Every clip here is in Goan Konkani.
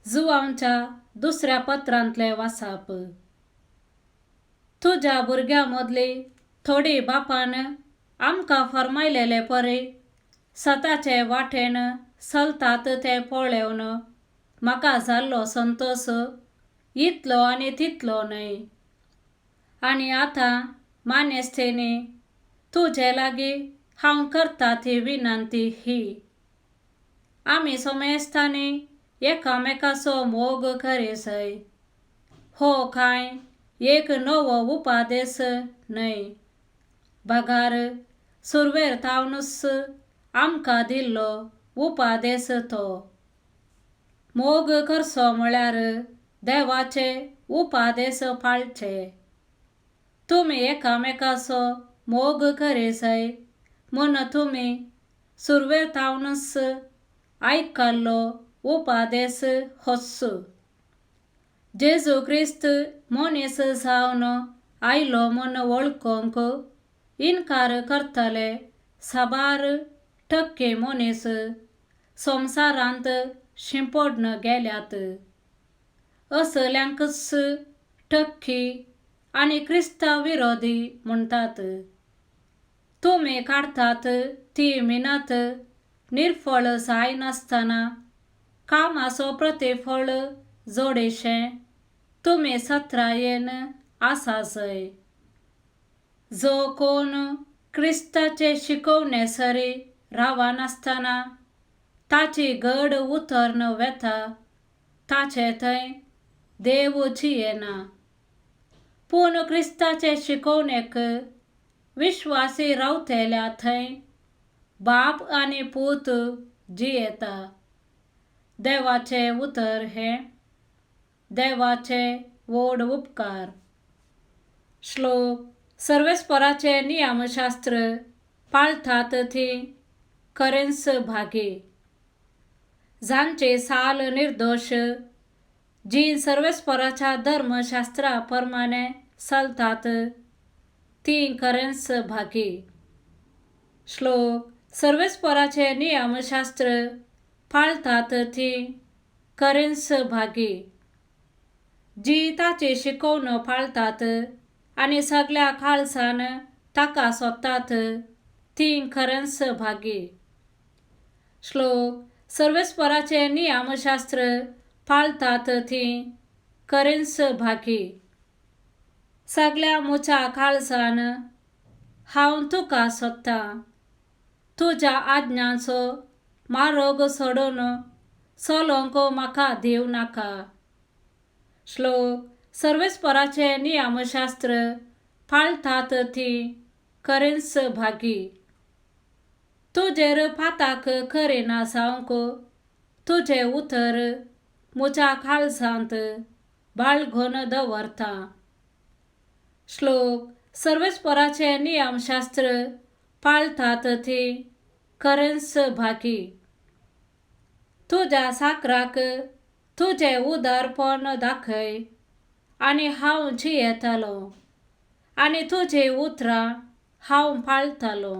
जुवांवच्या दुसऱ्या पत्रांतलें वासाप. तुज्या भुरग्यां मदली थोडी बापान आमकां फर्मायलेले परी सताचे वाटेन चलतात ते पळेवन म्हाका जाल्लो संतोस इतलो आनी तितलो न्हय. आनी आतां मानेस्तेनी तुजे लागीं हांव करता ती विनंती ही, आमी सोमेस्तांनी एकामेकाचो मोग करीसय. हो कांय एक नवो उपादेस न्हय, बगार सुरवेर थावनूच आमकां दिल्लो उपादेस तो. मोग करचो म्हळ्यार देवाचे उपादेस पाळचे. तुमी एकामेकाचो मोग करीसय म्हूण तुमी सुरवेर थावनूच आयकल्लो उपादेस होच. जेजू क्रिस्त मनीस जावन आयलो म्हूण वळखूंक इनकार करतले साबार टक्के मनीस संवसारांत शिंपडून गेल्यात. असल्यांकच टक्की आनी क्रिस्ता विरोधी म्हणटात. तुमी काडटात ती मिनत निर्फळ जायनासतना कामाचो प्रतिफळ जोडीशें तुमी सत्रायेन आसासय. जो कोण क्रिस्ताचे शिकोवणे सरी रावनासतना ताची गड उतरन वेता ताचे थंय देव जियेना. पूण क्रिस्ताचे शिकोवणेक विश्वासी रावतल्या थंय बाप आनी पूत जियेता. देवाचें उतर हें देवाचे व्हड उपकार. श्लोक. सर्वेस्पराचें नियमशास्त्र पाळटात ती खरेंच भागी. जांचे साल निर्दोश, जी सर्वेस्पराच्या धर्मशास्त्रा प्रमाणे चलतात ती खरेंच भागी. श्लोक. सर्वेस्पराचें नियमशास्त्र पाळटात ती खरेंच भागी. जी ताची शिकोवण पाळटात आनी सगल्या काळजान ताका सोदतात ती खरेंच भागी. श्लोक. सर्वेस्पराचें नियमशास्त्र पाळटात ती खरेंच भागी. सगल्या म्हज्या काळजान हांव तुका सोदतां. तुज्या आज्ञांचो मार्ग सोडून चलोवंक म्हाका दिवं नाका. श्लोक. सर्वेस्पराचें नियमशास्त्र पाळटात ती खरेंच भागी. तुजेर पाताक करिना जावंक तुजें उतर म्हज्या काळजांत बाळगून दवरता. श्लोक. सर्वेस्पराचें नियमशास्त्र पाळटात ती खरेंच भागी. तुज्या साकराक तुजें उदारपण दाखय आनी हांव जियेतलो आनी तुजीं उतरां हांव पाळटलो.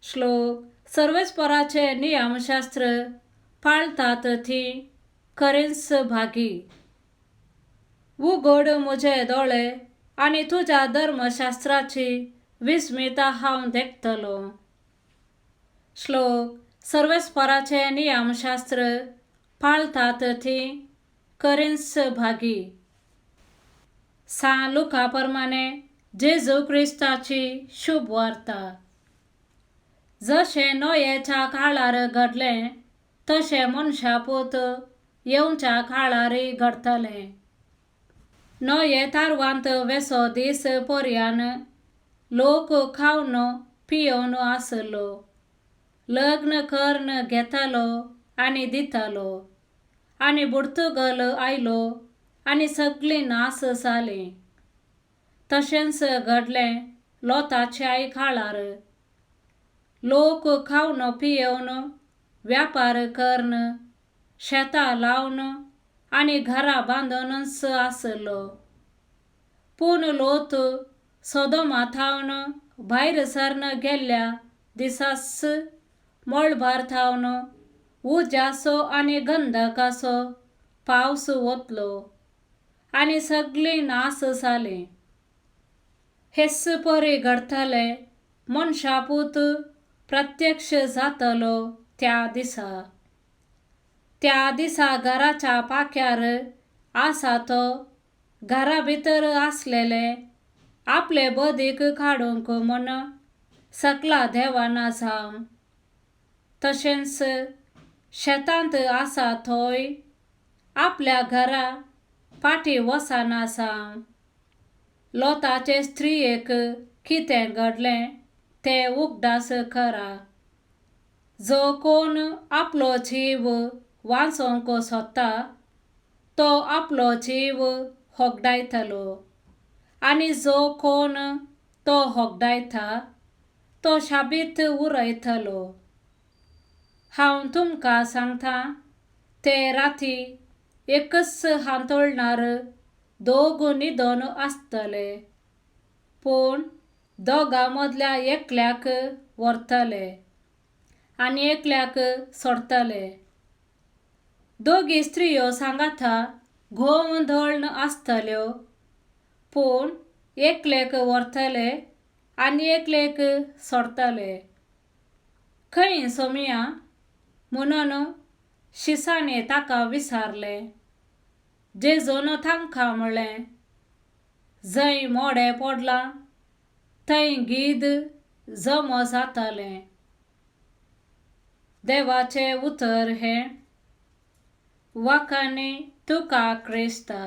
श्लोक. सर्वेस्पराचें नियमशास्त्र पाळटात ती खरेंच भागी. उगड म्हजे दोळे आनी तुज्या धर्मशास्त्राची विस्मिता हांव देखतलो. श्लोक. सर्वेस्पराचें नियमशास्त्र पाळटात ती खरेंच भागी. सां लुका प्रमाणे जेजू क्रिस्ताची शुभ वार्ता. जशें नोयेच्या काळार घडलें तशें मनशापूत येवच्या काळारय घडटलें. नोये तारवांत वेसो दीस पर्यान लोक खावन पियोवन आसलो, लग्न करून घेतालो आनी दितालो आनी बुडतुगल आयलो आनी सगळीं नास जालीं. तशेंच घडलें लोताच्याय काळार. लोक खावन पियोवन व्यापार करून शेतां लावन आनी घरां बांदूनच आसलो. पूण लोत सोदोमा थावन भायर सरन गेल्ल्या दिसाच मळबार थावन उज्याचो आनी गंधकाचो पावस वतलो आनी सगळीं नास जालीं. हेच परी घडटलें मनशापूत प्रत्यक्ष जातलो त्या दिसा. त्या दिसा घराच्या पाख्यार आसा तो घरा भितर आसलेले आपले बदीक काडूंक म्हूण सकला देवाना जावं. तशेंच शेतांत आसा थंय आपल्या घरा फाटीं वचना जावं. लोताचे स्त्रियेक कितें घडलें तें उगडास करा. जो कोण आपलो जीव वाचोवंक सोदता तो आपलो जीव होगडायतलो आनी जो कोण तो होगडायता तो शाबीत उरयतलो. हांव तुमकां सांगता, ते राती एकच हांतुळणार दोग न्हिदोन आसतले, पूण दोगां मदल्या एकल्याक व्हरतले आनी एकल्याक सोडटले. दोगी स्त्रियो सांगाता घोव दळण आसतल्यो, पूण एकलेक व्हरतले आनी एकलेक सोडटले. खंय सोमया म्हणून शिसांनी ताका विचारलें. जेजून तांकां म्हणलें, जंय मोडें पडलां थंय गीद जमो जातलें. देवाचें उतर हें. वाखाणी तुका क्रिस्ता.